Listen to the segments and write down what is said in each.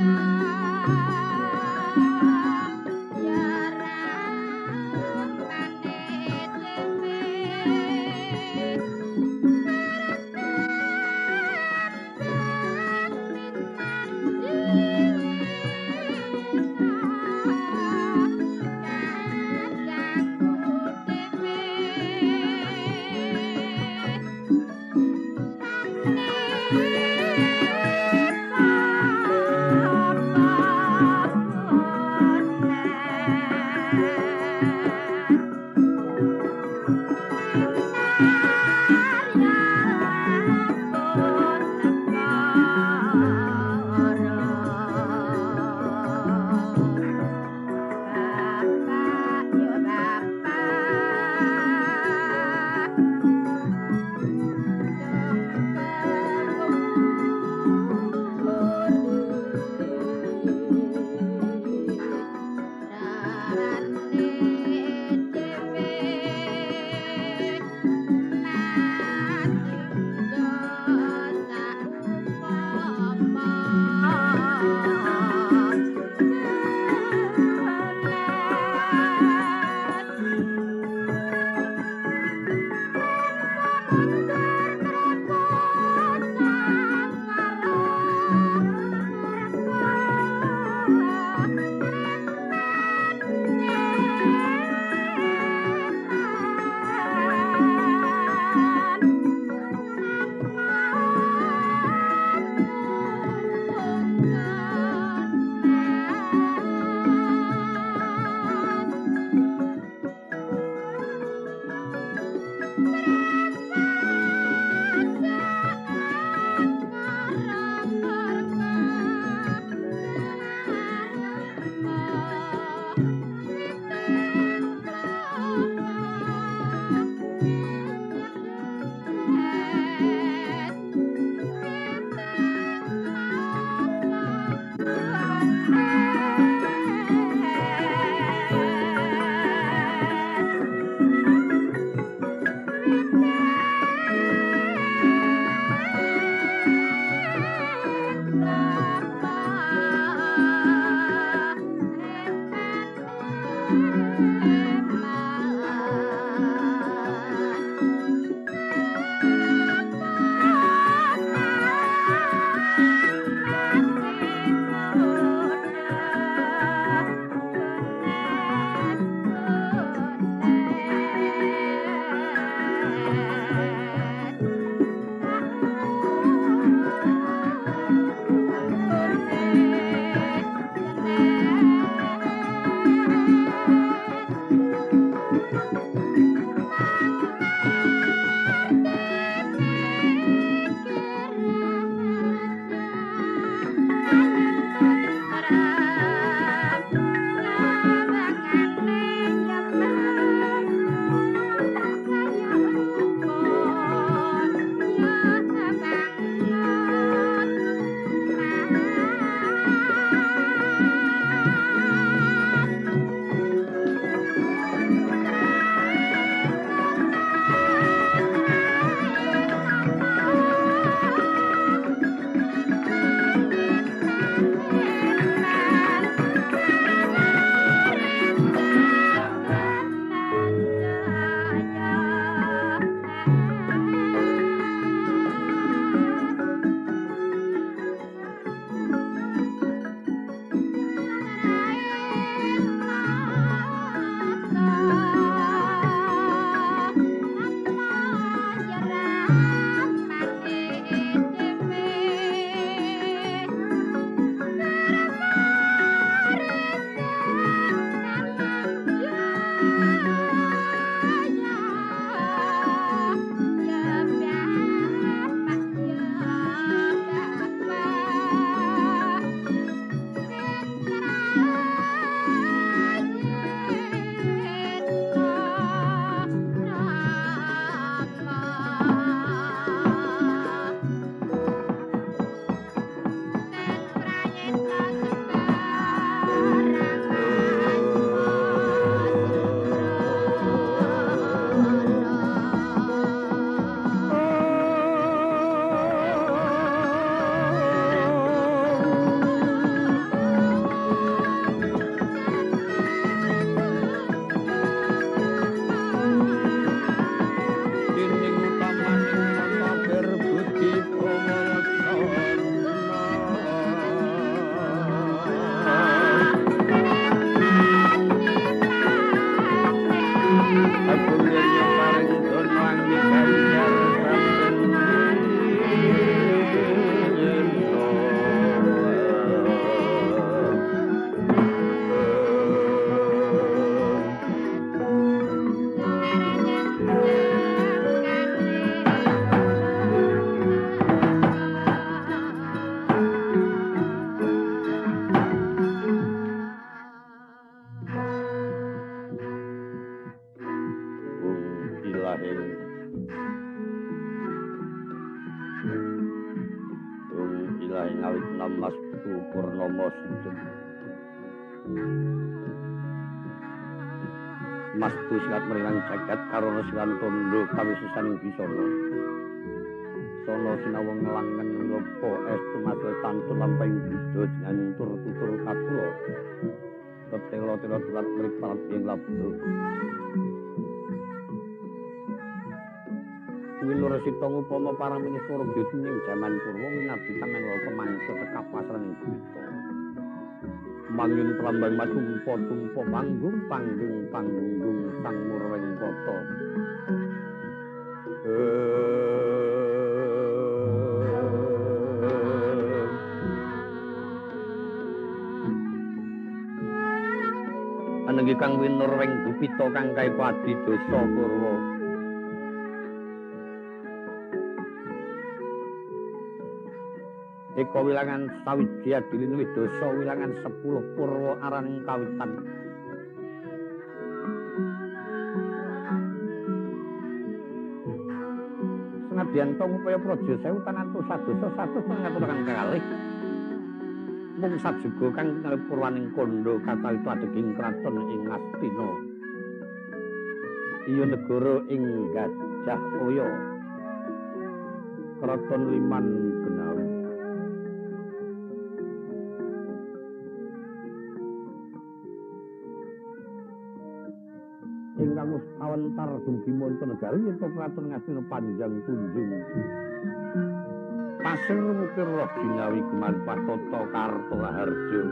Bye. Darma Sujeng. Mastu silat merinang jagat karana silan tondo kawisusaning bisana. Sono sinawang ngelangen ngopo estu masil tantun lampahing buddha jenantur tutur kapula. Tetela-tela dulat mrik parat ing labdo. Winursita ngupama para minih Purba ing jaman Purwa winadi tamen laka mangsa tekapasraning Buddha. Mangyun prambang matumpa-tumpa manggung panggung panggung sang murweng kota. Anenggi kang winurweng gupita kang kaeka adidasa Purwa. Eka wilangan sawiji adilin widasa wilangan 10 purwa araning kawitan. Senadyan to ngupaya praja sewu tanantu sadosa satus ngaturaken kalih. Mung sajuga kang tingali purwaning kandha katalita adeging kraton ing Ngastina. Iya negara ing Gajah Oya. Kraton Liman Genawi. Ingkang wis kawentar dumugi manca negari yen kraton Ngastina panjang tunjung. Pasir mukir roh jinawi gemar patata karta harja.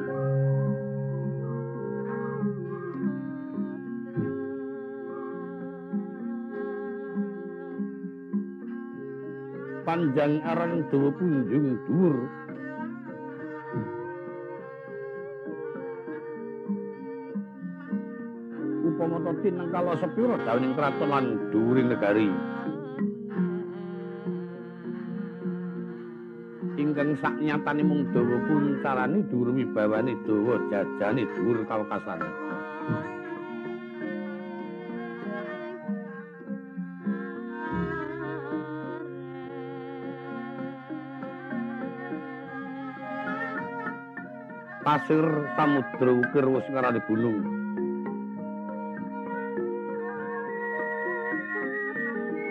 Panjang arang dawa punjung dhuwur. Upama ta tinengkala sepira dawuning kraton lan dhuwuring negari. Ingkang saknyatane mung dawa kuncarane dhuwur wibawane dawa jajane dhuwur kawekasane. Pasir samudra ukir wis ngarani gunung.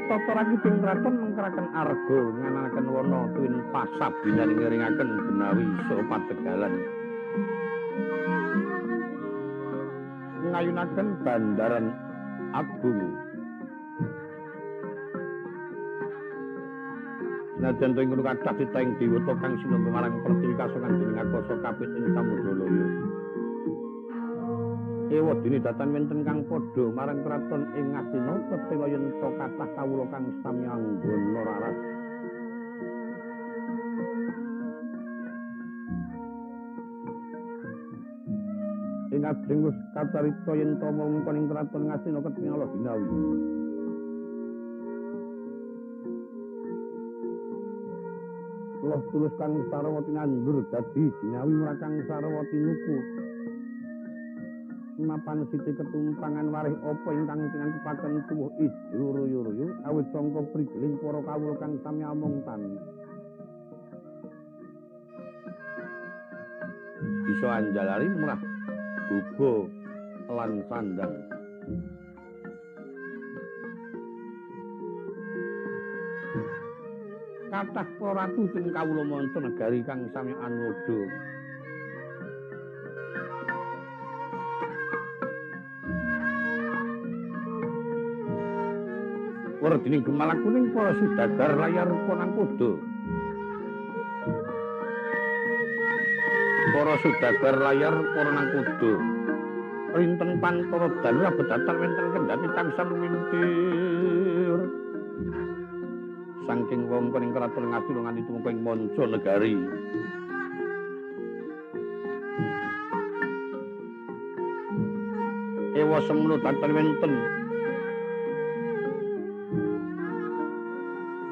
Tata rakibing kraton mengkeraken arga ngananaken wana tuwin pasabinan ngiringaken benawi saha pategalan. Ngayunaken bandaran agung. Senajan to ing kono kathah titah ing dewata kang sinungga marang pertiwi kasokan dening akasa kapit ing samudra laya. Ewa dene datan wonten kang padha marang kraton ing Ngastina tetela yen ta kathah kawula kang sami anggona raras. Ing ajeng wis kacarita yen ta wewengkon ing kraton Ngastina ketingal dinawi. Loh tulus kang Sarawati nandur dadi jinawi mrakang Sarawati nuku. Mapan siti ketumpangan warih apa ingkang tinantepaken tuwuh ijo ruyu-ruyu awit sangka prigeling para kawula kang sami among tani. Bisa anjalari murah duga lan sandang. Kathah para ratu sing kawula manca negari kang sami anuda. Werdining gemala kuning para sudagar layar konang kuda. Para sudagar layar konang kuda. Rinten pantara dalu abedatan wonten kendhati tansah lumintir. Saking wewengkon ing kraton Ngastina nganti tumeka ing manca negari. Ewa semono datan wonten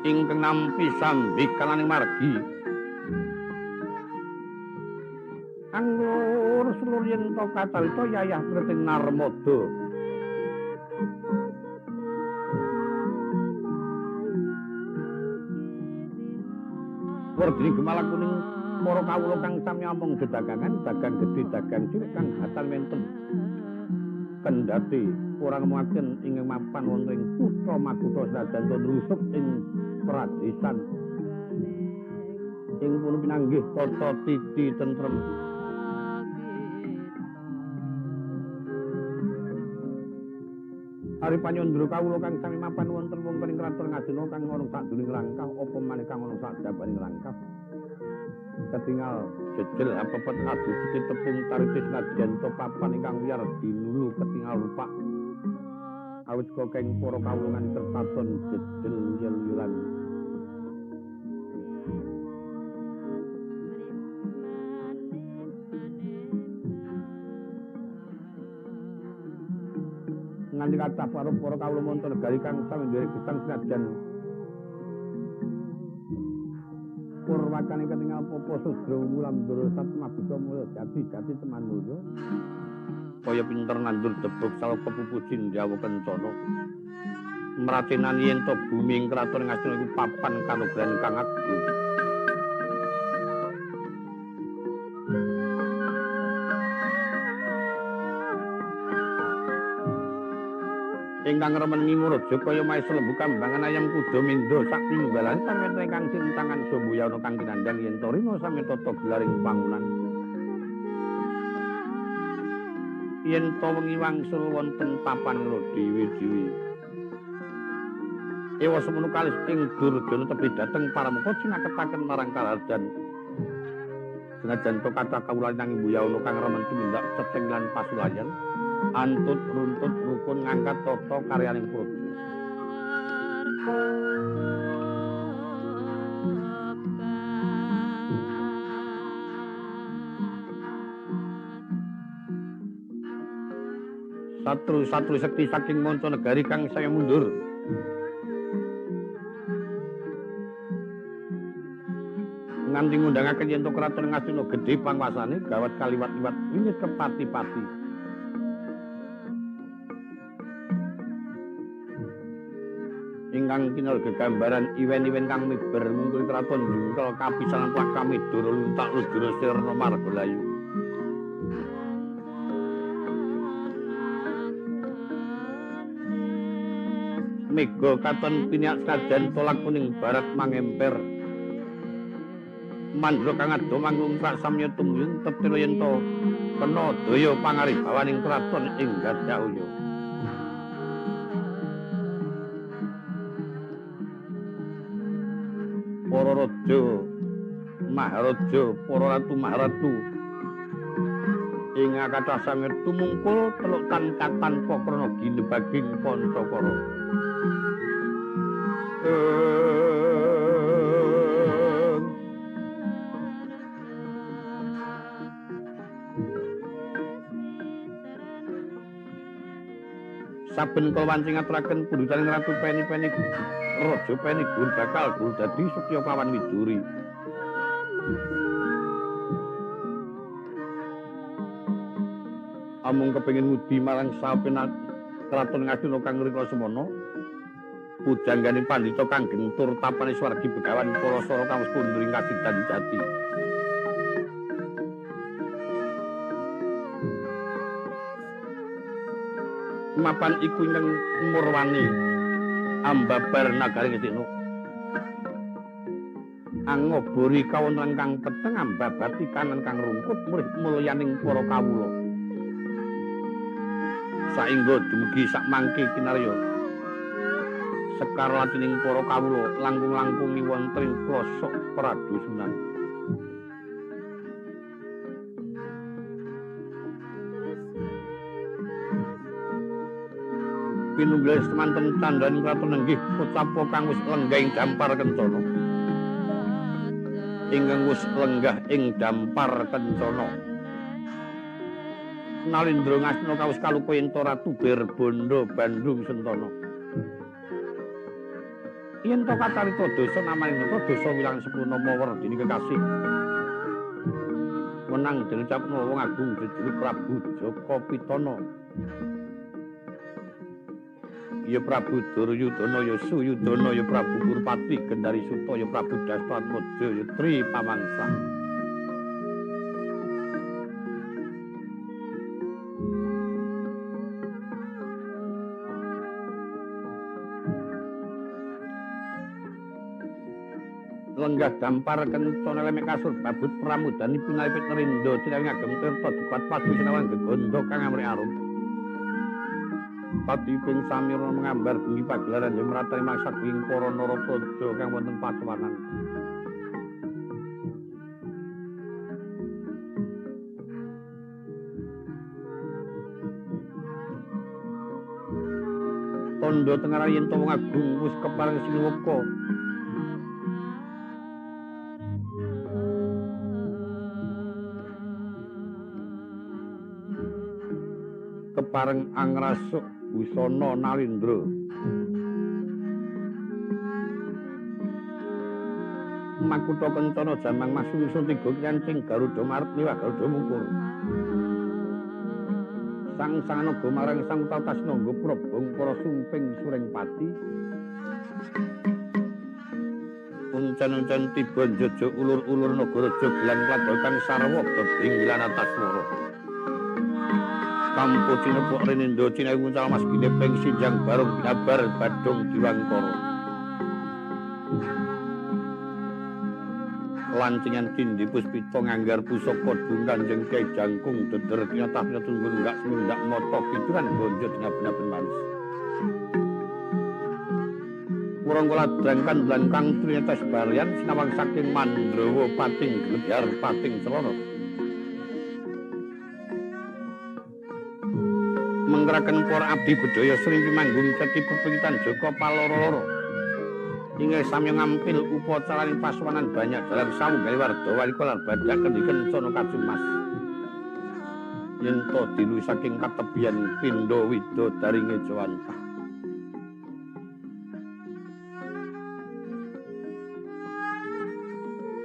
ingkang nampi sambi kalaning margi. Anggur sulur yen ta kacarita yayah kreting Narmada. Werdine gemala kuning Para kawula kang sami among dedagangan, dagang gedhe, dagang cilik kang gatan wenten kendhati ora ngemuaken ing mapan wonten ing kutha makutha senajan nrusuk ing pradesan ing pun pinanggih tata titi tentrem. Ari panyandra kawula kang sami mapan wonten wonten ing kraton Ngastina kang ana sadurunge langkah apa maneh kang ana sakjabane langkah ketingal jejel apepet adu tepung tarite senajan to papan ingkang wiyar dinulu ketingal rupak awit kokeng para kawula nganti terpaton jejel luyel-luyulan. Nganti kathah para kawula manca negari kang sami nderek gesang senajan purwakane ketingal popo sudra wulandara satmabita mulya jati jati teman mulya kaya pinter nandur debog saloka pupu jindyawa kencana mratenani yen to bumi ing kraton Ngastina iku papan kanugrahan kang agung. Ingkang remen ngimuraja kaya maesa lembu kambangan ayam kuda mindha sak tinunggalan sameta ingkang sintangan Sambuyana kang kinandhang yen to rina sami tata gelaring pangunan. Yen to wengi wangsul wonten papan dhewe-dhewe. Ewa semono kalih ing Durjana tebih dhateng paramuka cinaketaken marang Kalardan. Senajan to kathah kawula nanging Mbuyana kang remen tumindak ceceng lan pasulayan antut runtut rukun ngangkat tata karyaning praja. Satru-satru sekti saking manca negari kang saya mundur. Nganti ngundhangaken yen to kraton Ngastina gedhe panguasane gawat kaliwat-liwat wiwit kepati-pati. Ingkang kinal gegambaran iwen-iwen kang miber mungkul kraton jungkel kapisanan plak kamidura luntak ludura sirna margalayu. Mega katon piniak sajan tolak kuning barat mangemper. Mandra kang ado manglungkrak samya tumuyun tetela yen to kena daya pangaribawaning kraton ing Gajah. Para raja, maharaja, para ratu, maharatu ing kathah sami tumungkul teluk tanpa tanpa krana ginebaging pancakara. Saben kala wanci ngaturaken pundhutaning Ratu Peni-Peni Raja Peni Gur bakal gur dadi setya kawan widuri. Amung kepengin ngudi marang sapenan kraton Ngastina kang rika semana, pujanggane pandhita kang gentur tapane swargi begawan Parasara kang wis punduring kasidan jati. Mapan iku ingkang murwani ambabar nagari Ngastina. Angobori kawontenan kang peteng ambabati kanan kang rungkut murih mulyaning para kawula. Saengga dumugi sakmangke kinarya sekar latining para kawula langkung-langkungi wonten ing plosok pradusunan. Pinunggil semanten candhan kraton nenggih pocapo kang wis lenggah ing dampar kencana. Ingkang wis lenggah ing dampar kencana. Nalindra Ngastina kawis kaluka yen to Ratu Berbondo Bandung Sentana. Yen to kacarita dasa namaning dasa wilang 10 nama werdini kekasih. Wenang den ucapna wong agung jejuluk Prabu Jaka Pitana. Ya Prabu Duryudana, ya Suyudana, ya Prabu Kurpati Gendari Suta, ya Prabu Dastatmaja, ya Tri Pamangsa. Lenggah dampar kencana lemek kasur babut pramudani pinalipit nerindo cinawi ngagem tirta dipat padu sinawang gegondo kang amri arum. Pati ping samira mengambar bengi pagelaran ing mratani mangsa ing para narapraja kang wonten pasewanan. Tandha tengaran yen to wong agung wis kepareng sinuweka. Kepareng angrasuk busana Nalindra. Makutha kencana jamang masungsun tiga kancing Garuda marep liwah Garuda mungkur. Sang sanganaga marang sang tatas nangga prabang para sumping suring pati. Uncen-uncen tiba njejeg ulur-ulur nagaraja gelang kladha kang sarwa bebinggilan ataswara. Kampu cinepuk rinindo cinawi nguncal mas ginepeng sinjang barung binabar badung diwangkara. Lancingan cindhi puspita nganggar pusaka dung kanjeng Kyai Jangkung deder kinatah tunggu nggak semindak mata kiduran gonjo dina-bina manis. Wurangga ladrang kandelan kang trinetes barian sinawang saking Mandrawa pating glebyar pating celana. Menggeraken para abdi bedhaya sri manggung ceti pepengitan Jaka Paloro-loro. Inggih sami ngampil upacaraning pasuwanan banyak dalam sawunggaling warda walika lan badak kendhi kencana kajumas. Yen to dilu saking katebian pindha widodari ngejawantah.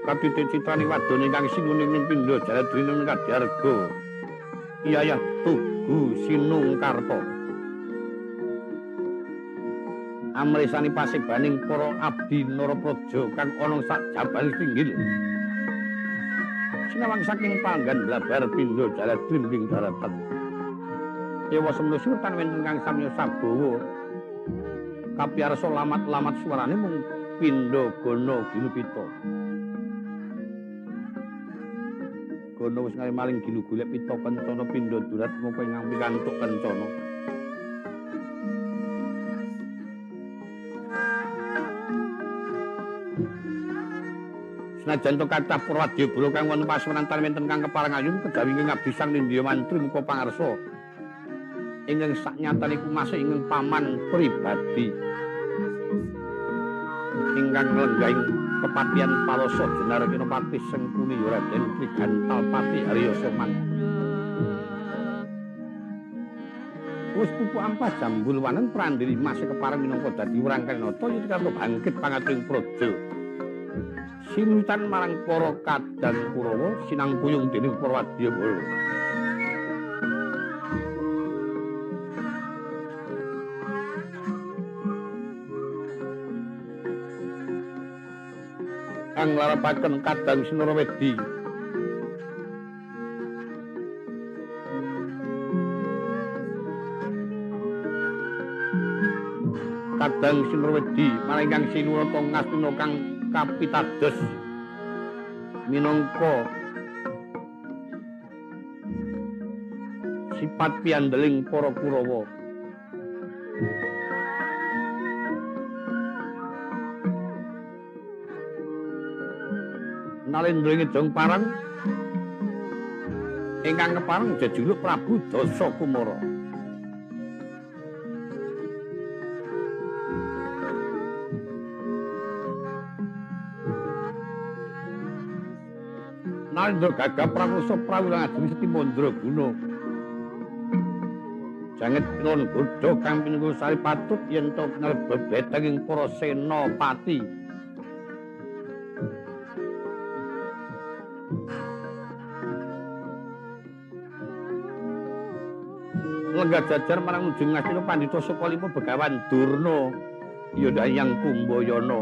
Katiti citrane wadon ingkang sinuning ning pindha jaladri kadyarga. Iyayah Tugu Sinungkarta. Amresani pasebaning para abdi Narapraja kang ana sak jabang tinggil. Sinawang saking panggan blabar pindha jaladri ing daratan. Dewa semnu sultan wonten kang samya sabawa. Kapiyarsa lamat-lamat suarane mung pindha gana ginupita. Gana wis ngali maling ginu golek pita kencana pindha durat moko ingkang pikantuk kencana. Senajan to kathah para wadyabala kang wonten pasuwanan tan wonten kang kepareng ayun kejawi ingkang ngabdi sang nindya mantri muka pangarsa. Ingkang saknyatane kumasuk ingkang paman pribadi. Ingkang nglenggaing kepatihan Palosa Jenar Kinopati Sengkuni Raden Trigantal Pati Arya Soman. Wis pupu ampas jambul wanen prandiri masih kepareng minangka dadi wrangkang nata yen bangkit pangaturing praja. Sinutan marang para kadang Kurawa sinangkuyung dening para wadyabala. Kang nglarapaken kadang Sinarawedi. Kadang Sinarawedi marang ingkang sinurata Ngastina kang kapitados minangka sifat piandeling para Kurawa. Nalendra ngejong parang ingkang kepareng jejuluk Prabu Dasakumara. Nalendra gagah prakosa prawira ngajeng Seti Mandraguna. Janget pinuwun godha kang pinunggul sari patut yen to nglebebeteng ing para senapati. Lenggah jajar marang ujung Ngastina Pandhita Sukalima Begawan Durna ya Dayang Kumbayana.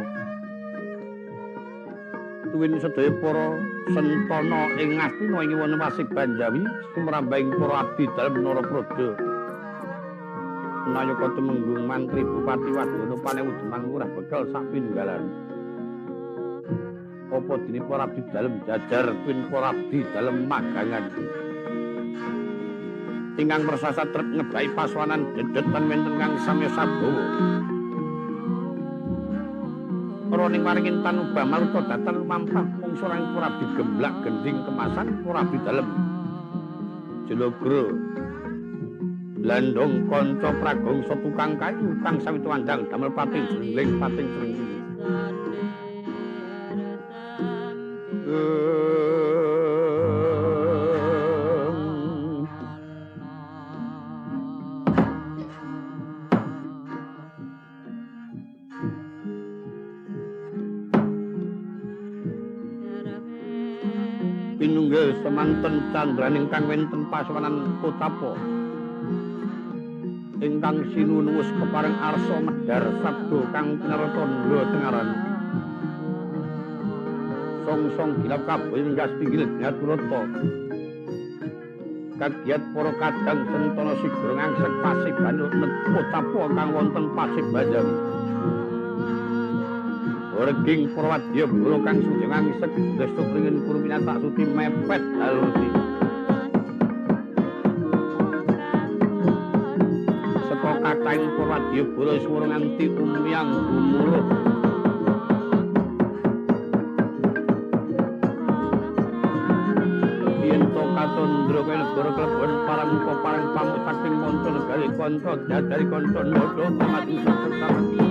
Tuwin sedaya para sentana ing Ngastina ing wonten wasih Banjawi sumrambahing para abdi dalem Narapraja. Nayaka tumenggung mantri bupati wadana panewu demang lurah bekel sak pinunggalan. Apa dene para abdi dalem jajar pin para abdi dalem magangan. Ingkang mersasat trep ngebai paswanan dedet tan wenten kang samya sabawa. Roning waringin tanuba maruta datan lumampah mungsu orang para abdi gemblak gending kemasan para abdi dalem. Jelogro landong kanca pragongsa tukang kayu kang sawitu andang damel pating jrengling pating jrengling. Pinunggil semanten candraning kang wenten paswanan Kutapa ingkang sinunuwus kepareng arsa medhar sabda kang pinartandha tengaran. Song-song gilap kabeh minggas pinggil Jaturata. Kagiat para kadang sentana sigra ngangsek pasiban Kutapa kang wonten pasibanjang. Reging para wadya bala kang sudya ngangsek desuk ringin kurminatak suti mepet halusi. Seka kathahing para wadya bala swara nganti umyang gumuruh. Yen to katandra kaya negara klebon parang muka parang pamuk saking manca negari kanca jajari kanca nada pamati saking.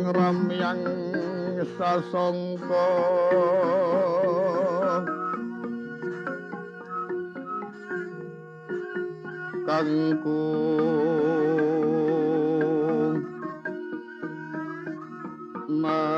Ramyang sasongko kangkung menyar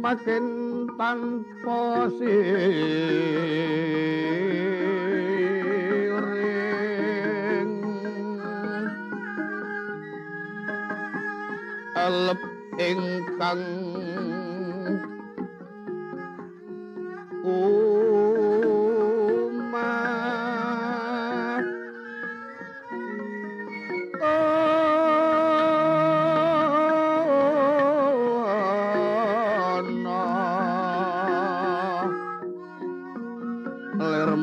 makin tanpa siring alep ingkang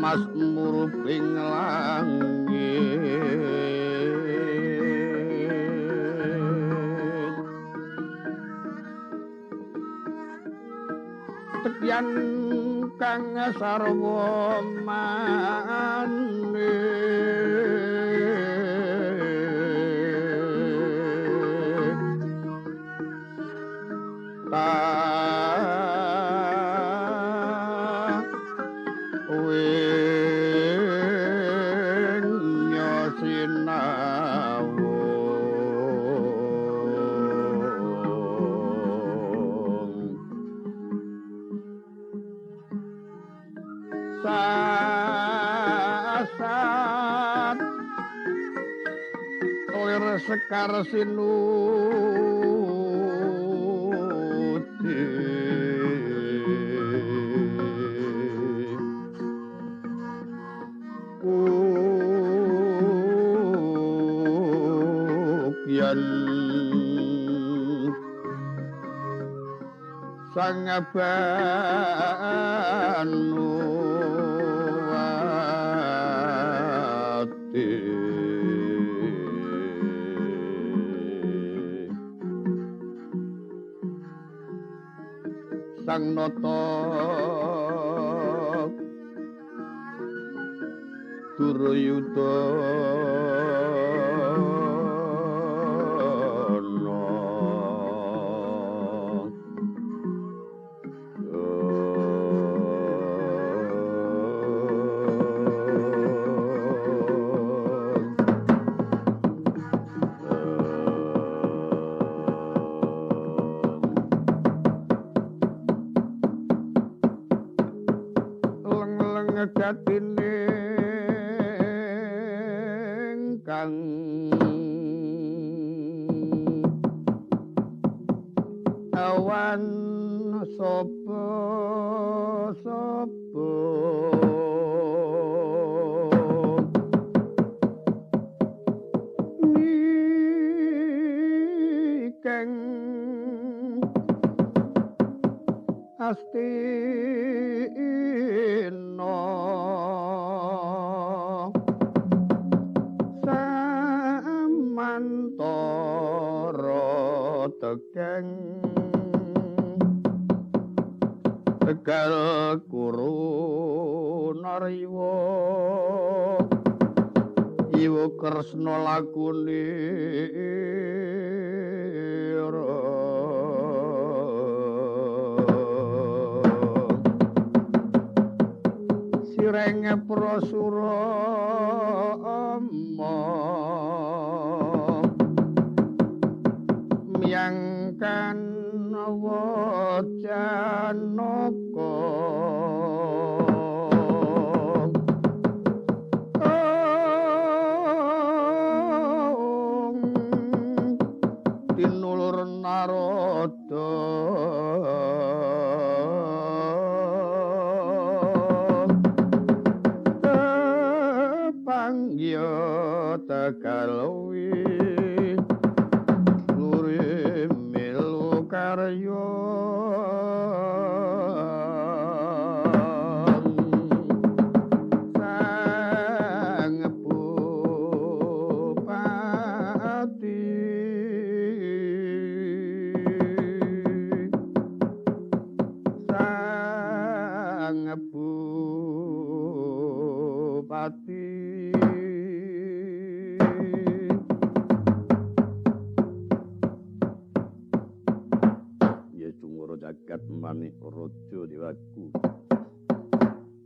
mas murubing langit tekyan kang sarwa manik sasat lir sekar sinudi kukyan sang banu sang nata Duryudana gatine kang awan sapa sapa nikeng astina samantara tekeng tegal kuru nariwa iwa kresna lakune sireng prasura ama miyangkan wajanaka tinulur narada Tegalowi luri milu karya sang bupati sang bupati. Jagat manik raja dewaku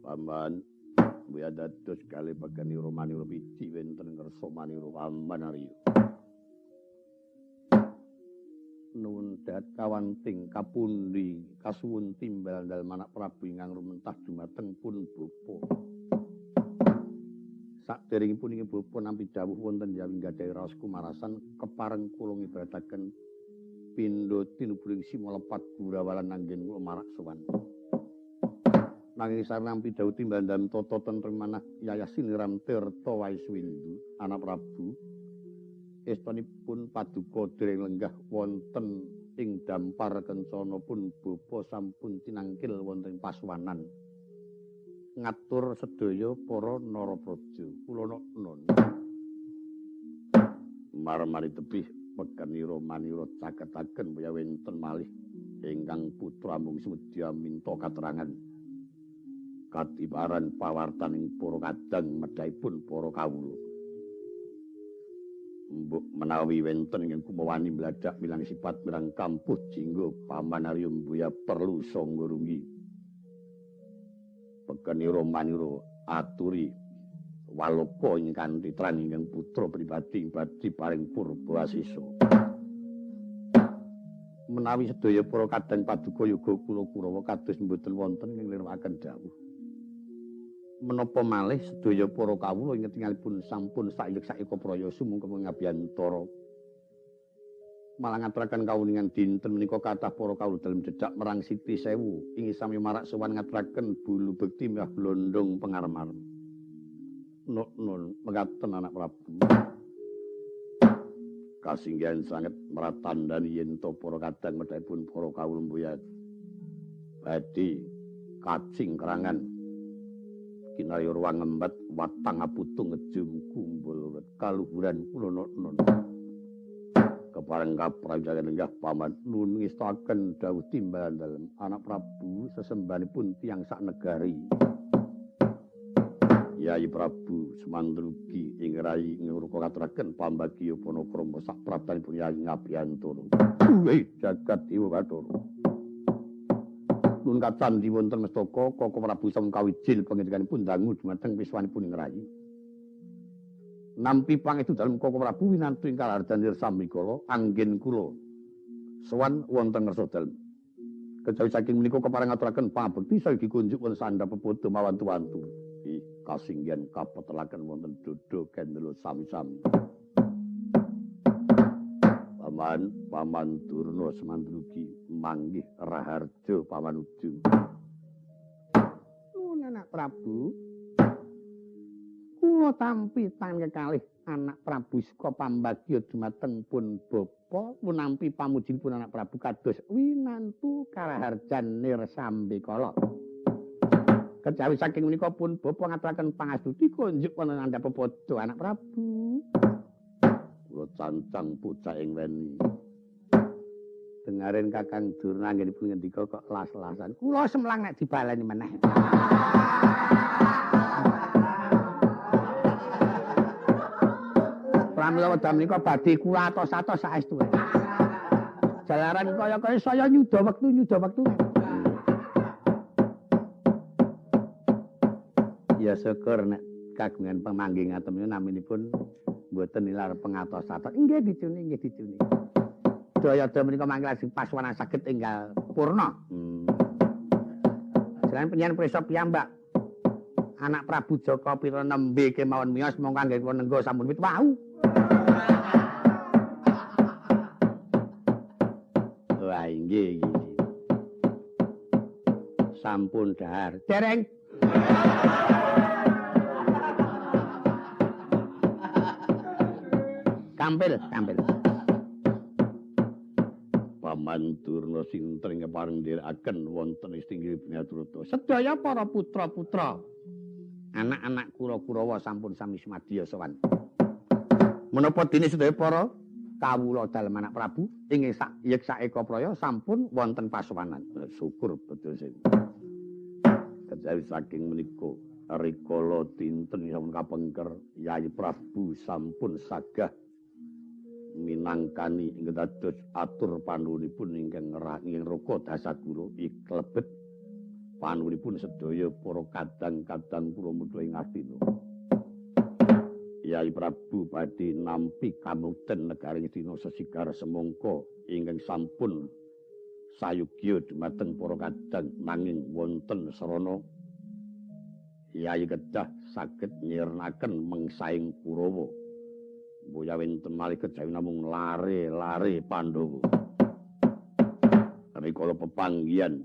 paman buya dados kali baganira manira piji wonten ngersa manira paman Arya. Nuwun dat kawanting kapundi kasuwun timbal dalem anak Prabu ingkang rumentah dumateng pun bapa. Saderengipun ing bapa nampi dawuh wonten jawi gadhahi raos kumarasan kepareng kula ngibarataken pindho tinuburing sima lepat gurawalan anggen kula marak sowan. Nanging sareng pidhawuh timbal dalem tata tentrem manah Yayah Siniram Tirta Waiswindu anak Prabu estunipun paduka dereng lenggah wonten ing dampar kencana pun bapa sampun tinangkil wonten pasuwanan ngatur sedaya para narapraja kula nun. Marmari tebih peganira manira caketaken buya wonten malih ingkang putra mung sumedya minta katerangan katibaran pawartaning para kadang medhahipun para kawula. Mbok menawi wonten ingkang kumawani mladak milang sifat mirang kampuh jingga paman Arya mbuya perlu sangga runggi. Peganira manira aturi waloka ingkang titran ingkang putra pribadi badhe paring purba asisa. Menawi sedaya para kadang paduka yoga kula Kurawa kados mboten wonten ing nglirwakaken dawuh. Menapa malih sedaya para kawula ing ketingalipun sampun saiyek saeka praya sumangga ngabiyantara. Malah ngaturaken kawuningan dinten menika kathah para kawula dalem jejak merang Siti Sewu ing sami marak sowan ngaturaken bulu bekti miwah blondong pengarem-arem. Nun mekaten anak Prabu. Kasinggihan sanget meratandani yen to para kadang medhahipun para kawula mbuya badhe kacing kerangan kinarya ruang ngembat watang aputung ngejum kumbul kaluhuran kula nun. Kepareng kaprawijayan lenggah paman nun ngestakaken dawuh timbalan dalem anak Prabu sesembahanipun tiyang sak negari. Yai Prabu Semandrugi ing rai ngruka katuraken pambagya panakrama sak prabdanipun Yai Ngabiyantara. Jagat Dewa Bathara. Nun kacandhi wonten mestaka Koko Prabu sampun kawijil pangendikanipun dangu dumateng piswanipun ing rai. Nampi pangestu dalem Koko Prabu winantu ing kalardan Sambikala anggen kula sowan wonten ngersa dalem. Kejawi saking menika kepareng ngaturaken pangabekti saiki kunjuk wonten sandhap pepodo mawantu-wantu. Kasinggihan kapetelaken wonten dodo gendelo sami-sami. Paman, Paman Durna Semandrugi manggih raharja Paman Ujung. Nuwun anak Prabu. Kula tampi tangan kekalih anak Prabu saka pambagya dumateng pun bapa munampi pamujinipun anak Prabu kados winantu karaharjan nir sambikala. Kejawi saking menika pun bapa ngaturaken pangastuti kunjuk wonten andhap pepodo anak Prabu. Kula cancang bocah ing weni. Dengaren Kakang Durna anggenipun ngendika kok las-lasan. Kula semlang nek dibaleni meneh. Pramila wekdal menika badhe kula atos-atos saestu. Jalaran kaya-kaya saya nyuda wektu. Ya syukur nek kagungan pemanggih ngaten menika naminipun mboten nilar pengatos-atos. Nggih dicuni, nggih dicuni. Daya-daya menika mangke lajeng paswana saged enggal purna. Selain penyian prisa piyambak anak Prabu Jaka Pira nembe kemawon miyos mongko anggen kula nengga sampun wit wau. Wah inggih iki. Sampun dahar. Dereng. Kampil, kampil. Paman Durna sinten ingkang pareng nderekaken wonten ing tinggil Binaturata. Sedaya para putra-putra, anak-anak Kura-Kurawa sampun sami sumadya sowan. Menapa dene sedaya para kawula dalem anak Prabu ing sak yeksa eka praya sampun wonten pasowanan. Syukur betul sing. Kejawi saking menika rikala dinten sampun kapengker Yayi Prabu sampun sagah minangkani ing dados atur panuwunipun ingkang ing Raka Dasaguru iklebet panuwunipun sedaya para kadang-kadang kula mudha ing Astina. Yayi Prabu badhe nampi kamukten negari Astina sesigar semangka ingkang sampun sayugya dumateng para kadang nanging wonten sarana Yayi kedah saged nyirnaken mengsaing Kurawa. Mboya wonten malih kejawi namung lare-lare Pandhawa. Rikala pepanggihan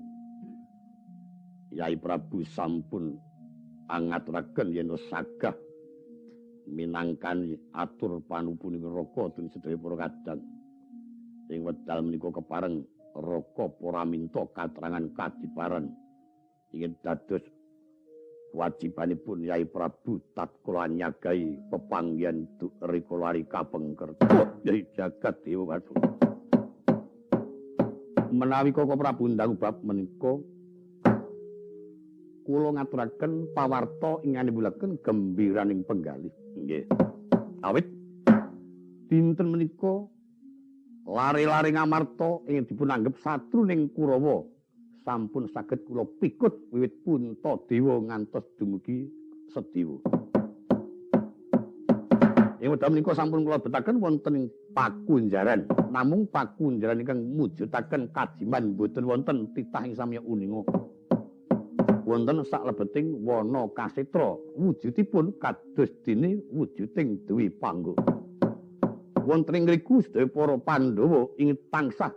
Yayi Prabu sampun angaturaken yen sagah minangkani atur panupunipun Raka dening sedaya para kadang. Ing wedal menika kepareng Raka Praminta katrangan kadiparan ingin dados kewajibanipun Yayi Prabu tatkala nyagai pepanggihan rikala ari kapengker. Yai jagat dewa Bathara. Menawi Koko Prabu ndang bab menika kula ngaturaken pawarta ing nganimbulaken gembiraning penggalih. Nggih. Awit dinten menika lare-lare Ngamarta ing dipunanggep satruning Kurawa sampun saged kula pikut wiwit Puntadewa ngantos dumugi Sedewa. Ing wekdal menika sampun kula betaken wonten ing pakunjaran. Namung pakunjaran ingkang mujudaken kajiman boten wonten titah ing samya uninga. Wonten saklebeting wana kasetra wujudipun kados dene wujuding Dewi Pangga. Wonten ing ngriku sedaya para Pandhawa ing tansah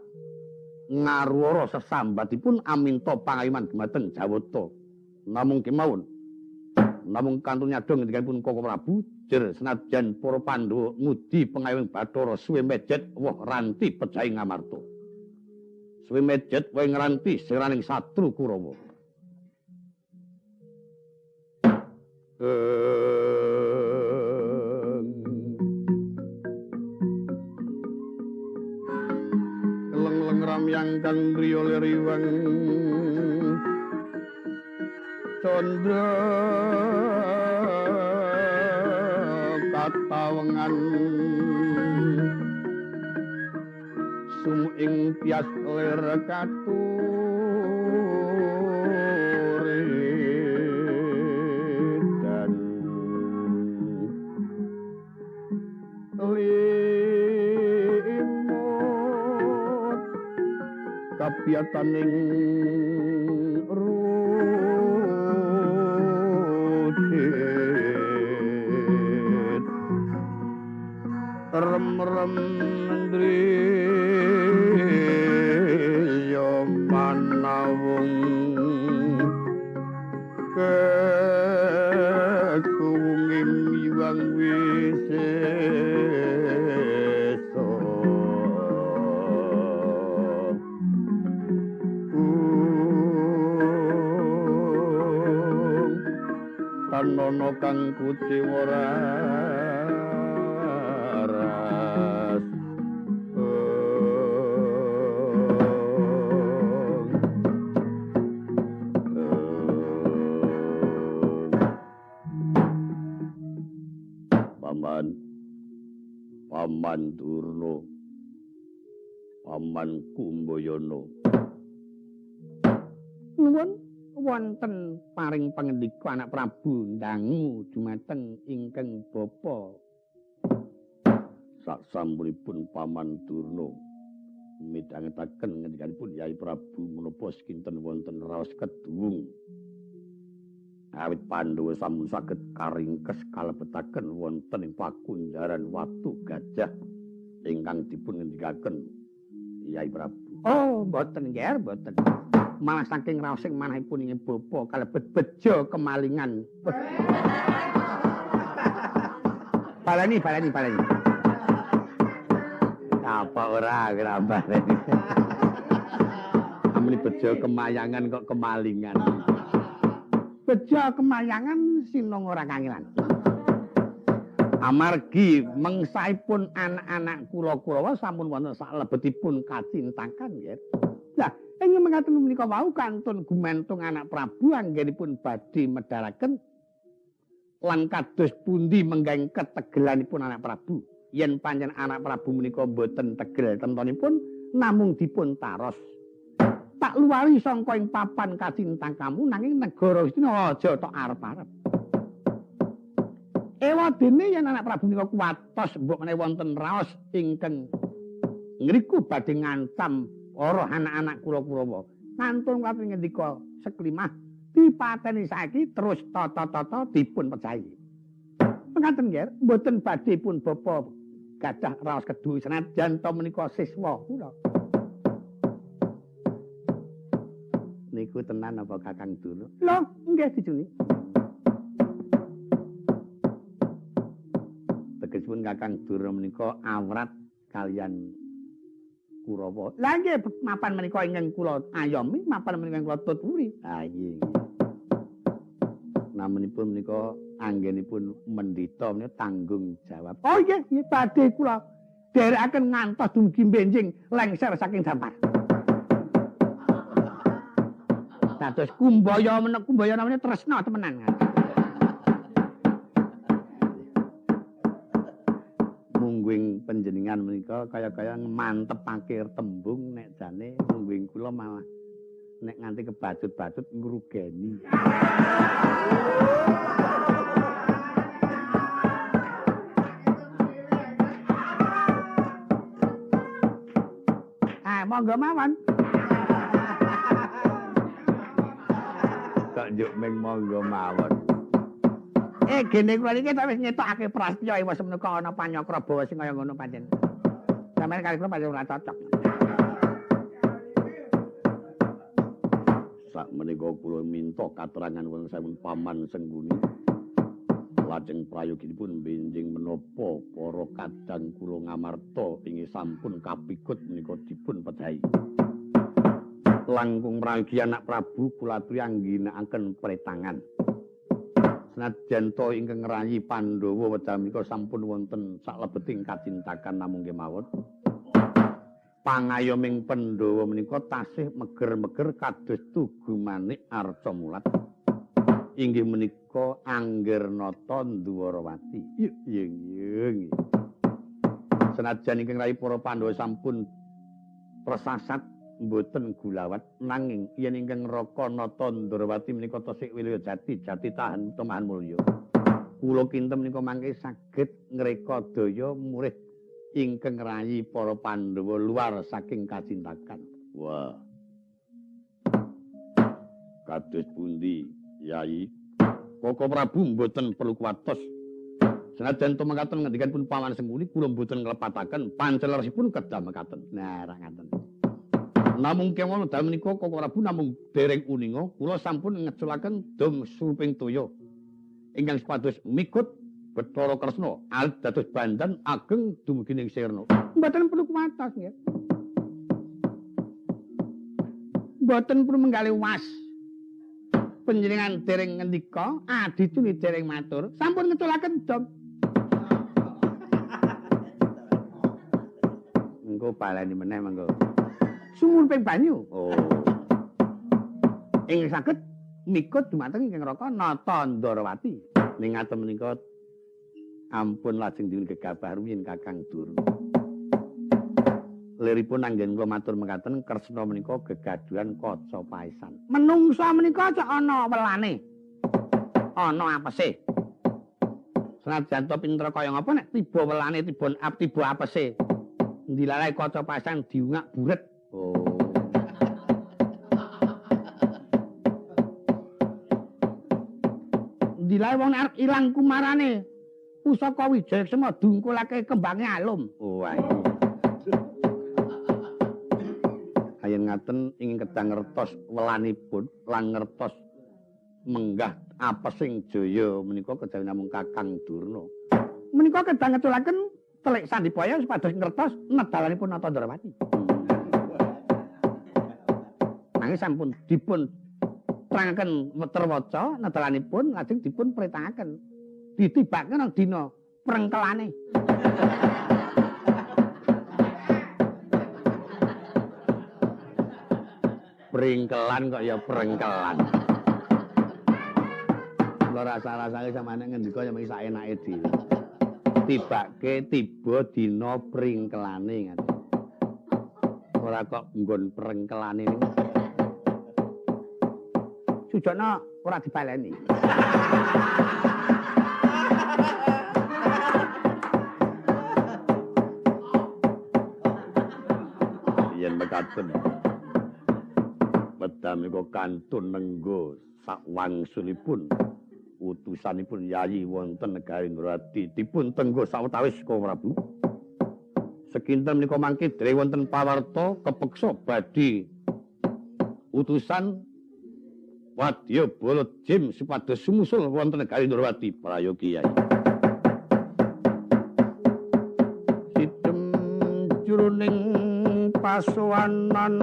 ngaruwara sesambatipun aminta pangayoman dumateng Jawata. Namung kemawon, namung kantun nyadong ngendikanipun Koko Prabu, jer senajan para Pandhawa ngudi pengayoman Bathara suwe mejet woh ranti pejahing Ngamarta. Suwe mejet woh ngranti seraning satru Kurawa. Leng-leng ramyang kang griya liriwang candra katawengan sum ing tias lir katuri dan limut kapiyataning rucit rem-rem ndriya manawung kekuwunging miwang wisesa. Tanono kang kuciwa ras. Paman, Paman Durna, Paman Kumbayana. Nuwun wonten paring pangendika anak Prabu ndangu dumateng ingkang bapa. Sasampunipun Paman Durna midhangetaken ngendikanipun Yayi Prabu menapa sekinten wonten raos keduwung. Awit Pandhawa sampun saged karingkes kalebetaken wonten ing pakunjaran Watu Gajah ingkang dipun ngendikaken Yayi Prabu. Oh, mboten nggih, mboten. Malah saking raosing manahipun ing bapa kalebet bejo kemalingan. Baleni, baleni, baleni. Apa ora grambare. Ameni bejo kemayangan kok kemalingan. Bejo kemayangan sinong ora kangelan. Amargi mengsaipun anak-anak kula Kurawa sampun wonten saklebetipun kacintakan nggih. Lah ing mekaten menika wau kantun gumantung anak Prabu anggenipun badhe medharaken lan kados pundi menggeng ketegelanipun anak Prabu. Yen pancen anak Prabu menika mboten tegel temtonipun namung dipun taros. Tak luwari sangka ing papan kacintakamu nanging negara Astina aja tok arep-arep. Ewa dene yen anak Prabu menika kuwatos mbok menawi wonten raos ingkang ngriku badhe ngancam para anak-anak kula Kurawa. Kantun kula ngendika seklimah dipateni saiki terus tata-tata dipun pejahi. Mekaten nggih, mboten badhe pun bapa gadah raos kedu senajan to menika siswa kula. Niku tenan apa Kakang Durna? Lho, nggih dijuni. Tegesipun Kakang Durna menika awrat kalian Kurawa. Lah nggih mapan menika ingkang kula ayomi, mapan menika ingkang kula tuturi. Ha nggih. Namanipun menika anggenipun mendhita menika tanggung jawab. Oh nggih, nggih badhe kula dherekaken ngantos dumugi benjing lengser saking dampar. Dados Kumbaya menika Kumbaya namanya tresna temenan. Mungguing panjenengan menika kaya-kaya mantepake tembung nek jane mungguing kula malah nek nganti kebacut-bacut ngrugeni. Ah, monggo mawon. Kok njuk ming monggo mawon. Gene kula niki tak wis ngetokake prasetya ing semenika ana panyakrabawa sing kaya ngono pancen. Sampeyan kali kula pancen ora cocok. Sak menika kula minta katerangan wonten sampun Paman Sengguni. Lajeng prayoginipun benjing menapa para kadang kula ngamarta inggih sampun kapikut menika dipun pejahi. Langkung prayogi anak Prabu kula aturi angginakaken pretangan. Senajan to ingkang ngrayi Pandhawa wekdal menika sampun wonten saklebeting kacintakan namung kemawon. Pangayoming Pandhawa menika tasih meger-meger kados tugu manik arca mulat. Inggih menika Anggernata Ndwarawati. Yung yung. Senajan ingkang ngrayi para Pandhawa sampun persasat mboten gulawat nanging yen ingkang Raka Nata Ndrawati menika tasih wilya jati jati tahan temahan mulya. Kula kinten menika mangke saged ngreka daya murih ingkang ngrayi para Pandhawa luar saking kacintakan. Wah. Kados pundi, Yai? Koko Prabu mboten perlu kuwatos. Senajan to mekaten ngendikan pun Paman Sengkuni kula mboten nglepataken pancelersipun kedah mekaten. Nah, ra ngaten. Namung kemawon dalem menika Koko Prabu namung dereng uninga kula sampun ngeculaken dom suruping toya ingkang supados mikut Bathara Kresna alit dados bandan ageng dumugi ing sirna. Mboten perlu kuwatos nggih. Mboten perlu menggali was. Panjenengan dereng ngendika, adicune dereng matur, sampun ngeculaken dom. Engko baleni meneh monggo. Sumur ping banyu. Oh. Ing saged mikut dumateng ingkang Raka Nata Ndrawati. Ning ngaten menika ampun lajeng dipun gegabah rumiyin Kakang Durna. Liripun anggen kula matur mekaten Kresna menika gegaduhan kaca paesan. Menungsa menika cok ana welane. Ana apese. Senajan to pinter kaya ngapa nek tiba welane tiba tiba apese. Ndilalai kaca paesan diungak buret. Oh. Ndilae wong arep ilang kumarane. Pusaka Wijayaksema dungkulake kembange alum. Oh, ayo. Ayen ngaten ingin kedah ngertos welanipun lan ngertos menggah apesing jaya menika kejawi namung Kakang Durna. Menika kedah ngeculaken Telik Sandipaya supados ngertos nedalanipun Nata Ndrawati. Nanging sampun dipun terangaken weterwaca nedalanipun lajeng dipun pritahaken. Ditibake nang dina prengkelane. Prengkelan kok ya prengkelan. Kula rasa-rasane sampeyan ngendika ya mung saenake dhewe. Tibake tiba dina pringkelane ngaten. Ora kok nggon prengkelane niku. Sujana ora dibaleni. Yen mekaten. Wedam iku kantun nenggo sakwangsulipun utusanipun Yayi wonten negari Ndrawati dipun tenggo sawetawis Koko Prabu. Sekinten menika mangke dereng wonten pawarta kepeksa badhe utusan wadya bala jim supados sumusul wonten negari Ndrawati prayogi Yayi. Sidem jroning pasowanan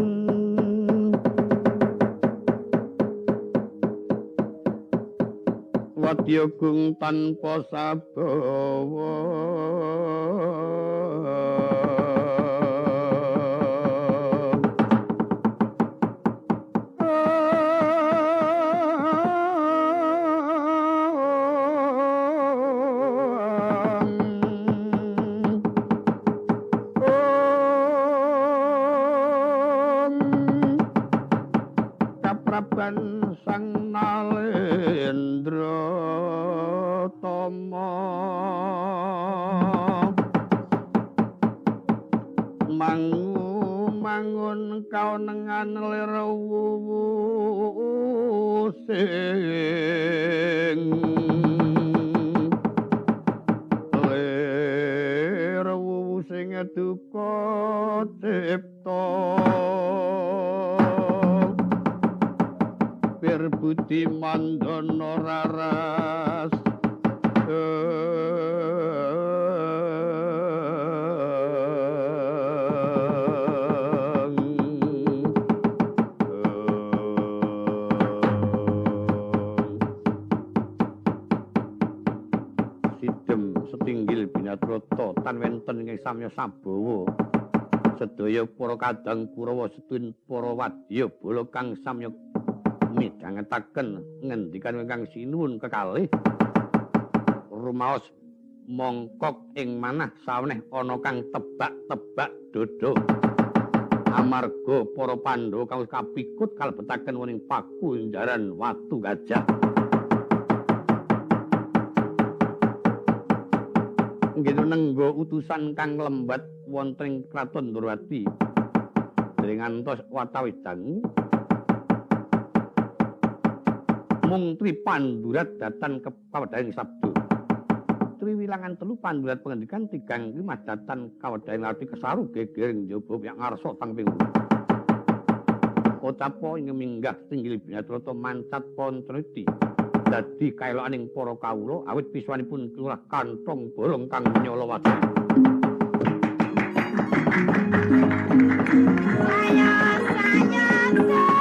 wadya gung tanpa sabawa kapraban Sang Nalendra Tama mangu mangun kaonengan lir sing lir sing duka cipta bir budi mandana raras sidem setinggil binatrata tan wenten ing samya sabawa sedaya para kadang Kurawa setuwin para wadya bala kang samya midhangetaken ngendikan ingkang sinuwun kekalih rumaos mongkok ing manah saweneh ana kang tebak-tebak dodo amarga para Pandhawa kang kapikut kalebetaken wonten ing pakunjaran watu gajah. Nggih nenggo utusan kang lembat wonten ing kraton Ndrawati dereng ngantos watawis dangu mung Tripandurat datan kawedharing sabda. Triwilangan telu Pandurat pengendikan tigang lima datan kawedharing lati kesaru gegering njaba pihak ngarsa tang ping. Kotapa ing minggah tinggil binatrata mancat pontriti. Dadi kaelokaning para kawula awit pisuwanipun kelurah kantong bolong kang nyolowati. Saya saya saya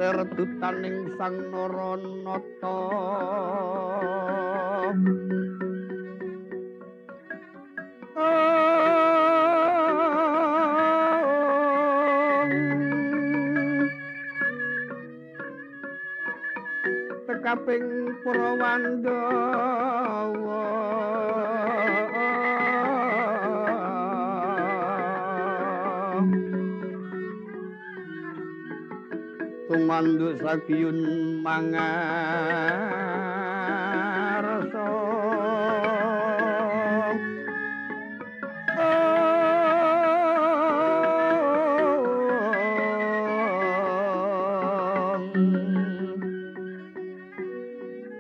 Serdutaning Sang Naranata. Kaping para Pandhawa tumanduk sakiyun mangarsa.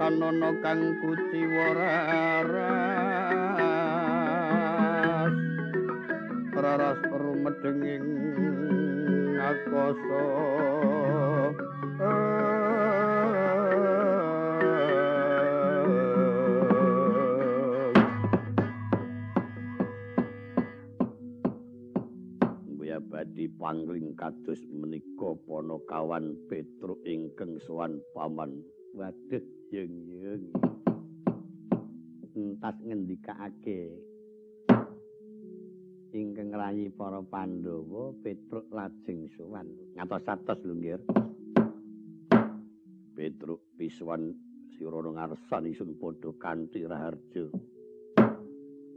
Tanono kang kuciwa raras, raras rumedhenging akasa. Buyabadi pangling kados menika panakawan Petruk ingkang sowan paman. Waduh, yung-yung. Entas ngendikake ingkang rayi para Pandhawa Petruk lajeng sowan. Ngatos-atos lho nggih. Petruk pisuwan sirana ngarsan ingsun padha kanthi raharja.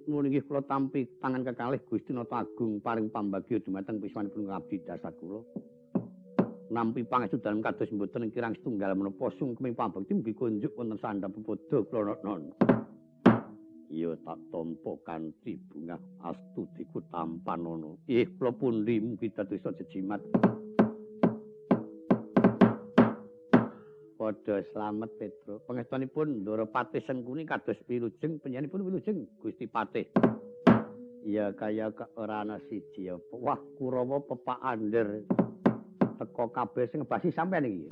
Nuwun inggih kula tampi tangan kekalih Gusti Nata Agung paring pambagya dumateng pisuwanipun ngabdi dasar kula. Nampi pangestu dalem kados mboten kirang setunggal menapa sungkemi pambekti mugi kunjuk wonten sandhap pepodo kula non. Iya tak tampa kanthi bungah astudiku tampanana. Ih kula pundi mugi dadosa jejimat. Padha slamet Petruk. Pangestunipun Ndara Patih Sengkuni kados wilujeng panjenenganipun wilujeng Gusti Patih. Iya kaya ora ana siji apa. Wah Kurawa pepak ander. Teko kabeh sing ngebasi sampean iki.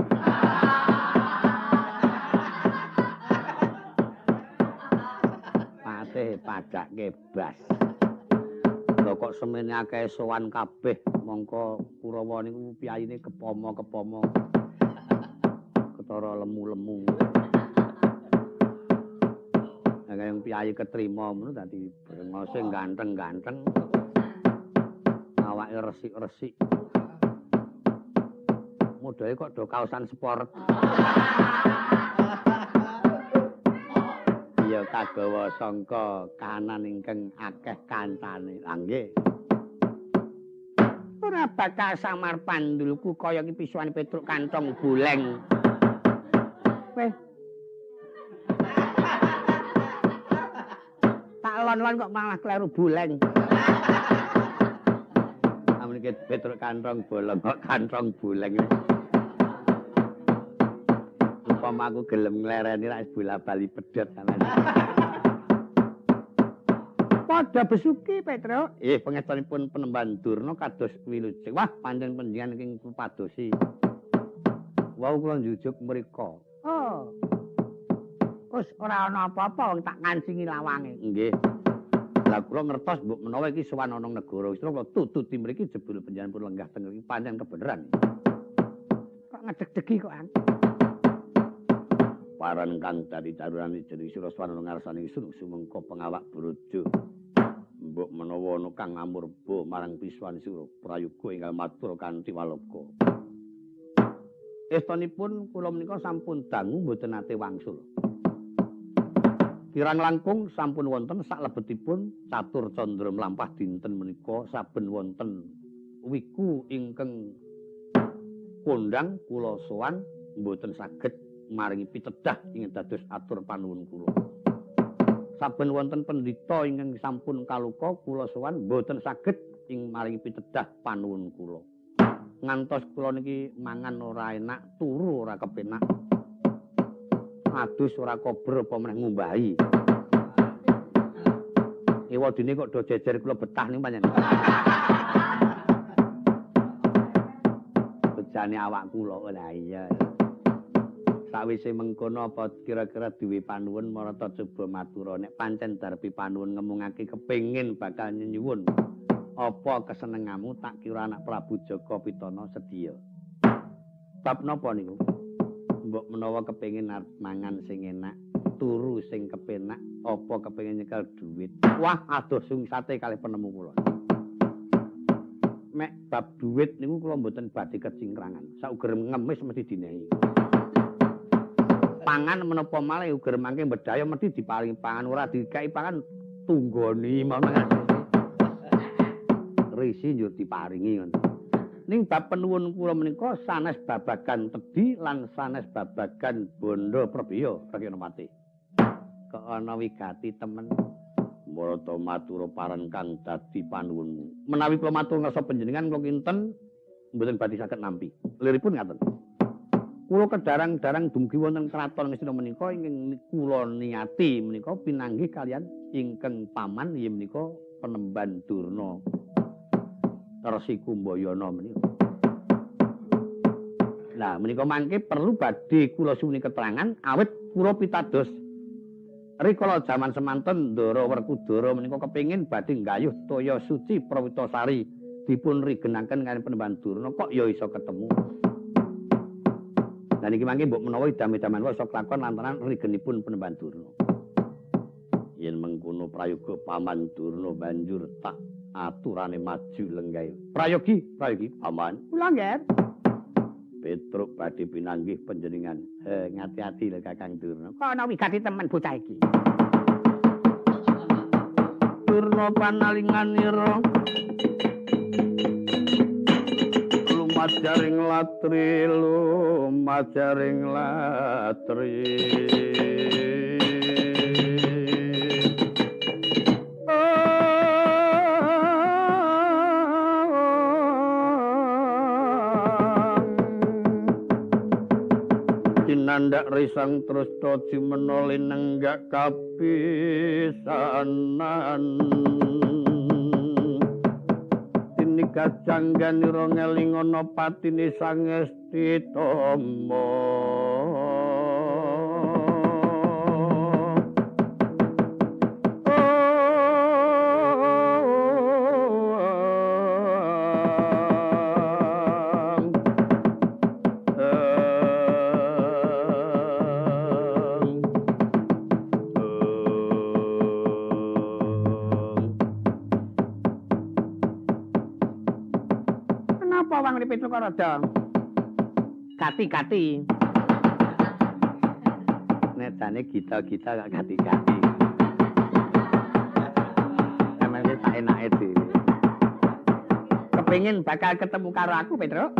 Patih padake bas. Lho kok semene akeh sowan kabeh mongko Kurawa niku piyayine kepomo-kepomo. Ketara lemu-lemu. Lah kaya piyayi ketrima ngono dadi brengose ganteng-ganteng. Awake resik-resik. Modale kok do kaosan sport. Iya kagawa sangka kahanan ingkang akeh kancane. Lah nggih. Ora bakal samar pandulku kaya iki pisuane Petruk kantong boleng. Weh. Tak lon-lon kok malah kleru boleng. Amun iki Petruk kantong bolong kok kantong boleng. Umpama aku gelem nglereni rak bola-bali pedhot sampean. Padha besuki Petruk. Pangestunipun Penemban Durna kados wilujeng. Wah, pancen panjenengan ing padosi. Wau kula njujuk mriko. Oh. Wis ora ana apa-apa wong tak ngancingi lawange. Nggih. Lah kula ngertos mbok menawa iki sowan ana negara. Wis kula tututi mriki jebul panjenengan pun lenggah teng mriki pancen kebeneran. Kok ngedeg-degi kok, Ang? Paran kang dadi darurane jeneng sira sowan ana ngarsane ingsun sumengko pengawak brojo. Mbok menawa ana kang amurba marang pisuwan sira prayoga ingkang matur kanthi waloka. Estunipun kula menika sampun dangu mboten nate wangsul. Kirang langkung sampun wonten saklebetipun catur candra mlampah dinten menika saben wonten wiku ingkang kondhang kula sowan mboten saged maringi pitedah ingkang dados atur panuwun kula. Saben wonten pendhita ingkang sampun kaluka kula sowan mboten saged ing maringi pitedah panuwun kula. Ngantos kula niki mangan ora enak, turu ora kepenak. Adus ora kober apa meneh ngumbahi. Ewadene kok do jejer kula betah niku pancen. Bejane awak kula. Lah iya. Sawise mengkono apa kira-kira duwe panuwun marata coba matura nek pancen darpi panuwun ngemungake kepengin bakal nyenyuwun apa kesenengamu tak kira anak Prabu Jaka Pitana sedya. Bab napa niku? Mbok menawa kepengin arep mangan sing enak, turu sing kepenak, apa kepengin nyekel dhuwit. Wah, adoh sungsate kalih penemu kula. Mek bab dhuwit niku kula mboten badhe kecingkrangan. Sauger ngemis mesti dinehi. Pangan menapa malih uger mangke bedhaya mesti diparingi pangan, ora dikai pangan tunggoni mangan. Risi njur diparingi ngono. Ning bab penuwun kula menika sanes babagan tedhi lan sanes babagan bondo prabeya Rekenapati. Kok ana wigati temen. Marata matur paran kang dadi panuwunmu. Menawi kula matur ngarsa panjenengan kula kinten mboten badhe saged nampi. Liripun ngaten. Kula kedarang-darang dumugi wonten kraton Ngastina menika ingkang kula niati menika pinanggih kalian ingkang paman inggih menika Penemban Durna Resi Kumbayana menika. Lah menika mangke perlu badhe kula suwuni keterangan awit kula pitados rikala jaman semanten Ndara Werkudara menika kepengin badhe nggayuh toya suci Prawitasari dipun rigenaken kaliyan Penemban Durna kok ya iso ketemu. Lah niki mangke mbok menawa idam-idaman iso kelakon lantaran rigenipun Penemban Durna. Yen mengkono prayoga Paman Durna banjur tak aturane maju lenggahe. Prayogi, prayogi Paman. Kula nggih. Petruk badhe pinanggih panjenengan. Ngati-ati lho Kakang Durna. Kok ana wigati temen bocah iki. Durna panalinganira lumajaring latri, lumajaring latri. Tinandak risang terus toji menoli nenggak kapisanan. Tinika jangganira ngelingono patine sangesti tomo. Petruk rada gati-gati. Nek jane gita-gita gak gati-gati. Emang wis tak enake dhewe. Kepengin bakal ketemu karo aku, Petruk.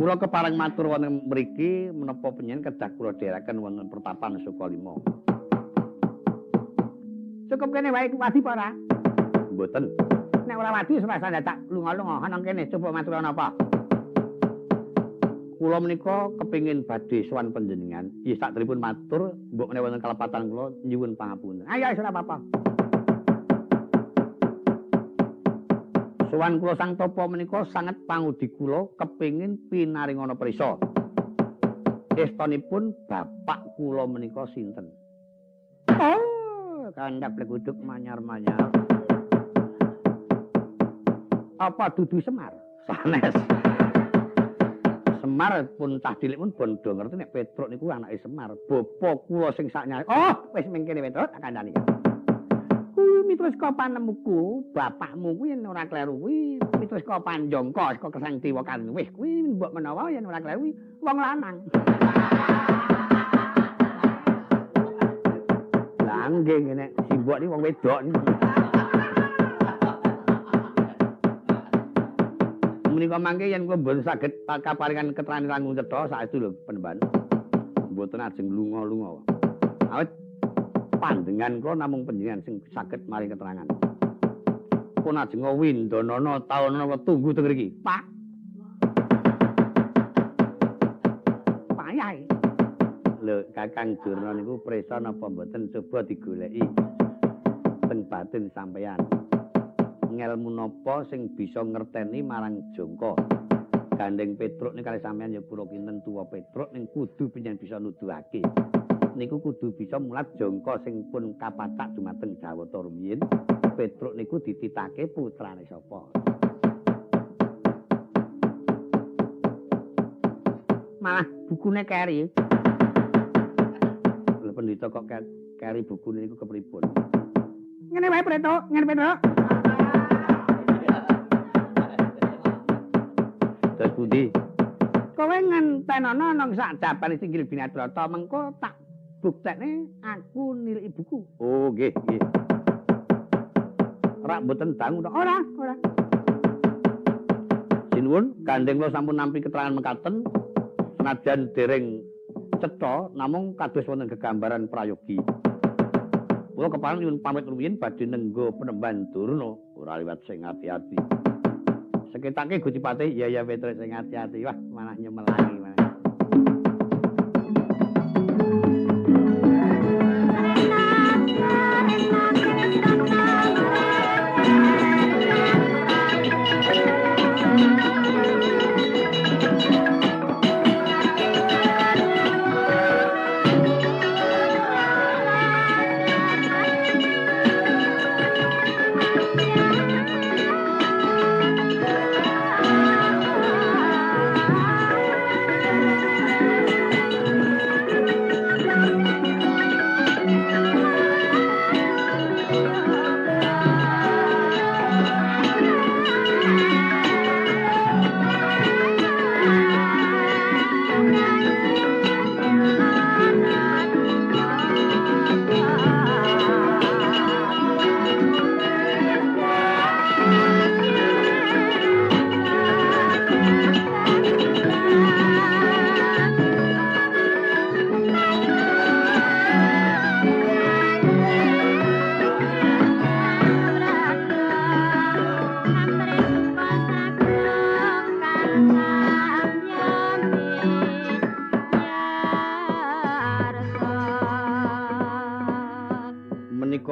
Kula kepareng matur wonten mriki menapa panjenengan kedah kula dherekaken wonten pertapan Sukalima. Cukup kene wae wadi apa ora? Mboten. Nek ora wadi wis ora dadak lunga-lunga ana kene coba matur ana apa. Kula menika kepengin badhe sowan panjenengan. Nggih sakderipun matur mbok menawi wonten kalepatan kula nyuwun pangapunten. Ayo wis ora apa-apa. Sowan kula Sang Tapa menika sanget pangudi kula kepengin pinaringana prisa. Estonipun bapak kula menika sinten? Oh, kandhap leguduk manyar-manyar. Apa dudu Semar? Sanes. Semar pun cah cilik pun bondo ngerti nek Petruk niku anake Semar. Bapa kula sing saknyane. Oh, wis mengkene Petruk tak kandhani. Kuwi mitruska panemuku, bapakmu kuwi yen ora kleru kuwi mitruska Panjangka saka Kesang Dewa Kanwih kuwi mbok menawa yen ora kleru wong lanang. Lah nggih ngene simbok niku wong wedok niku. Menika mangke yen kula mboten saged kaparingan keterangan langkung cetha saestu lho Penemban. Mboten ajeng lunga-lunga. Awit pandengan kula namung panjenengan sing saged maring keterangan. Pun ajeng windanana taunana tunggu teng mriki. Pak. Payah. Lho Kakang Durna niku prisa napa mboten coba digoleki teng batin sampeyan. Ngelmu napa sing bisa ngerteni marang Jangka. Gandeng Petruk niku kalih sampeyan ya kula kinten tuwa Petruk ning kudu panjenengan bisa nuduhake. Niku kudu bisa mulat Jangka sing pun kapatak dumateng Jawata rumiyin. Petruk niku dititake putrane sapa? Malah bukune keri. Lha pendhita kok keri bukune niku kepripun? Ngene wae Petruk, ngene Petruk. Terus pundi? Kowe ngentenono nang sak jabane Singgil Binadrata mengko tak buktekne aku niliki buku. Oh, nggih, nggih. Rak mboten dangu to? Ora, ora. Sinuwun, gandeng kula sampun nampi keterangan mekaten senajan dereng cetha namung kados wonten gegambaran prayogi. Kula kepareng nyuwun pamit rumiyin badhe nenggo penemban Durna, ora liwat sing ati-ati. Seketake Gusti Patih, iya ya Petruk sing ati-ati. Wah, malah nyemelangi malah.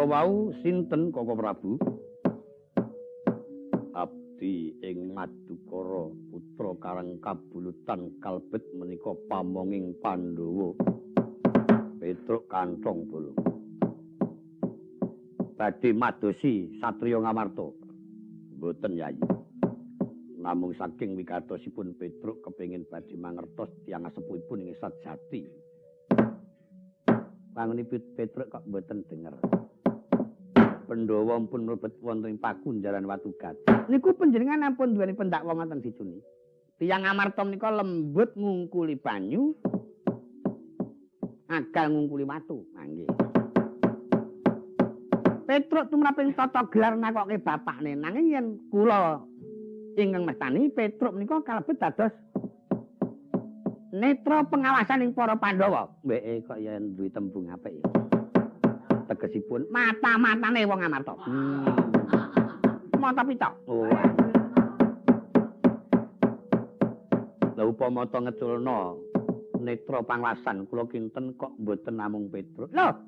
Wau sinten Koko Prabu? Abdi ing Madukara putra Karang Kabulutan kalebet menika pamonging Pandhawa. Petruk Kanthong Bolo. Badhe madosi satriya Ngamarta. Mboten Yayi. Namung saking wigatosipun Petruk kepengin badhe mangertos tiyang sepuhipun ing sajati. Wangune Petruk kok mboten denger. Pandhawa pun mlebet wonten ing pakunjaran Watu Gajah. Niku panjenengan ampun duweni pendakwa ngoten sijune. Tiyang Amarta menika lembut ngungkuli banyu, agal ngungkuli watu. Nggih. Petruk tumraping tata gelar nakoke bapakne, nanging yen kula ingkang mestani Petruk menika kalebet dados netra pengawasan ing para Pandhawa. Mbeke kok yen duwe tembung apik ya. Tegesipun mata-matane wong Amarta. Mata pitok. Oh. Lah upama ta ngeculna netra panglasan kula kinten kok mboten namung Petruk. Lho,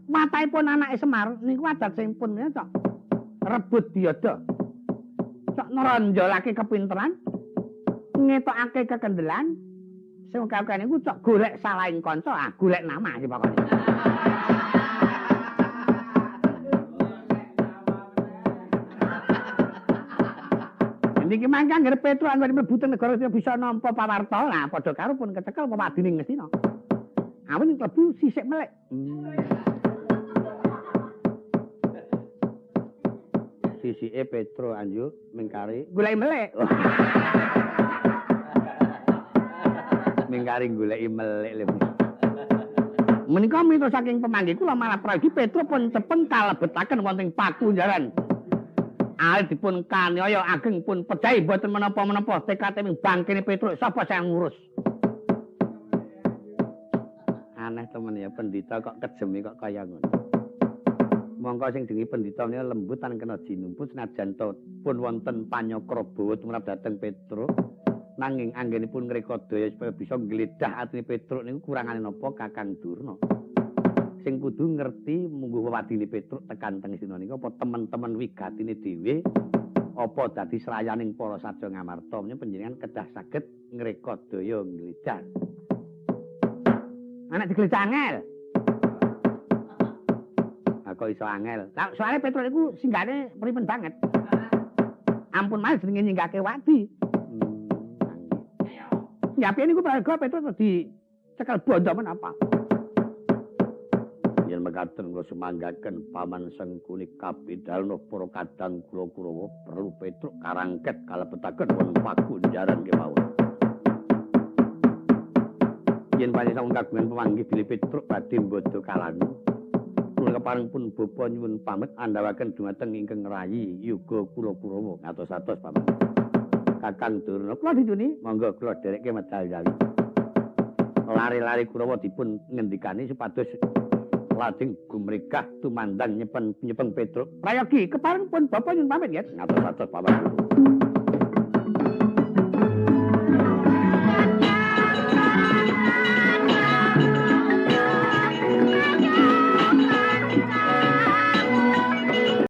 mataipun anake Semar niku adat sing pun cok rebut biada. Cok nronjolake kepinteran, ngetokake kekendelan, sing akeh niku cok golek salahing kanca, ah golek nama iki pokoke. Niki mangke anggere Petruk anggere mlebu teng negara bisa nampa pawarta, lah padha karo pun kecekel pewadine Ngastina. Awin klebu sisik melek. Sisike Petruk anjuk mingkari goleki melek. Mingkari goleki melek lho. Menika mitra saking pemanggih kula malah prayogi Petruk pun cepeng kalebetaken wonten pakunjaran. Alit dipun kaniaya ageng pun pejahi mboten menapa-menapa tekate ming bangkene Petruk sapa sing ngurus. Aneh temen ya pendhita kok kejeme kok kaya ngono. Mongko sing jenenge pendhita menika lembut tan kena jinumput senajan to pun wonten panyakra bawa tumrap dhateng Petruk nanging anggenipun ngrekodaya supaya bisa nggledah atine Petruk niku kurangane napa Kakang Durna. Sing kudu ngerti mungguh wewadine Petruk tekan teng Ngastina niku apa temen-temen wigatine dhewe apa dadi srayaning para sarja Ngamarta menika panjenengan kedah saged ngrekodaya nggledah. Anak digledah angel. Ha kok iso angel? Lah soalé Petruk niku singgane primen banget. Ampun malih jenenge nyinggake wadi. Nyapi niku prayoga Petruk dicekel bondo menapa? Yen mekaten kula sumanggaken Paman Sengkuni kapidalna para kadang kula Kurawa perlu Petruk karangket kalebetaken wonten pagunjaran kemawon. Yen panjenengan sampun kagungan pemanggih bilih Petruk badhe mbodho kalanu. Kula kepareng pun bapa nyuwun pamit andhawaken dumateng ingkang rayi yoga kula Kurawa ngatos-atos Paman. Kakang Durna kula dituni monggo kula dherekke medal jawi. Lari-lari Kurawa dipun ngendikani supados lajeng gumregah tumandang nyepeng Petruk. Prayogi kepareng pun bapa nyuwun pamit nggih. Ngatos-atos Paman.